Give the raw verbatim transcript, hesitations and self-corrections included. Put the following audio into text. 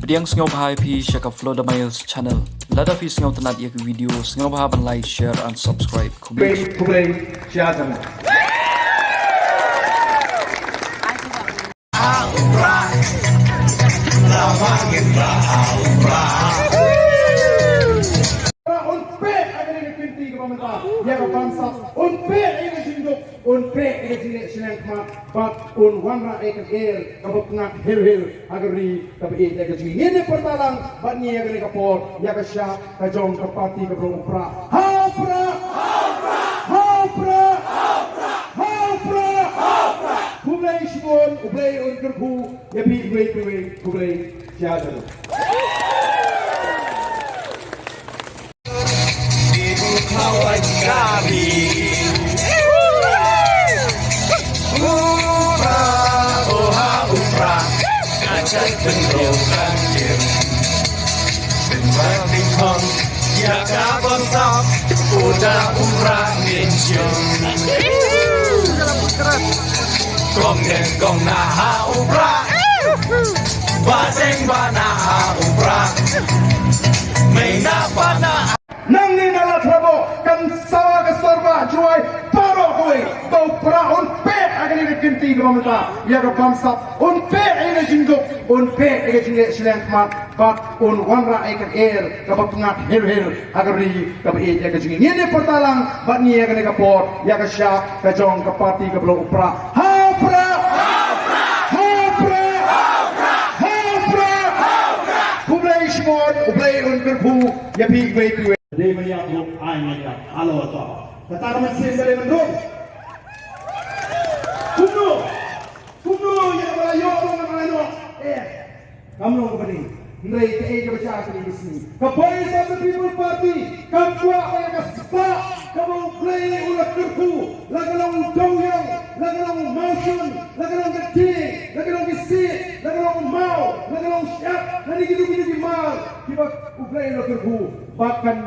Pdiang sngewbha ïa phi sha ka Flow the Miles channel. Lada phi sngewtynnat ïa ka video, sngewbha ban like, share and subscribe. Khublei. Khublei, khublei, sha jan. Un pek ïa kane ka kynti kaba mynta ïa ka bamsap, un pek ïa ka jingduk, un pek ïa ka jingleh shleng khmat, bad un wanrah ïa ka lyer kaba pyngngad hir hir ha ka ri kaba ïeit ïa ka jong ngi. Ngin ïa pyrta lang bad ngi ïa kane ka por ïa ka shap ka jong ka party kaba long U Prah. Ha U Prah! Ha U Prah! Ha U Prah! Khublei shibun, U Blei un kyrkhu ïa phi iwei pa iwei, khublei. Sha jan. Kong deng kong na ha U Prah. Ba deng ba na ha U Prah. Mei na ba na. Nangne na Lad Rabo kan sawa ka sor ba Jowai baroh kawei ba U Prah un pek ha kane ka kynti kaba mynta ïa ka bamsap, un pek ïa ka jingduk, un pek ïa ka jingleh shleng khmat, bad un wanrah ïa ka lyer kaba pyngngad hir hir ha ka ri kaba ïeit ïa ka jong ngi. Ngin ïa pyrta lang bad ngi ïa kane ka por ïa ka shap ka jong ka party kaba long U Prah. Ha U Prah! Ha U Prah! Ha U Prah! Khublei shibun, U Blei un kyrkhu ïa phi iwei pa iwei. Dei ban ïa buh aiñ ïa ka alo to. Kata ka mynsiem ka dei ban rung. Kumno? Kumno ïa ka ba la ïoh ruh ngan ai noh? Eh. Kam long kaba dei. Hynrei kaei kaba jia kane ka sngi? Ka Voice of the People Party kam kwah ba ïa ka spah kaba U Blei u la kyrkhu, la ka long u Dewiong, la ka long u Mawshun, la ka long ka Dieng, la ka long ki Siej, la ka long u Maw, la ka long u Shyiap, lane kito kito ki mar kiba U Blei u la kyrkhu. Ba kan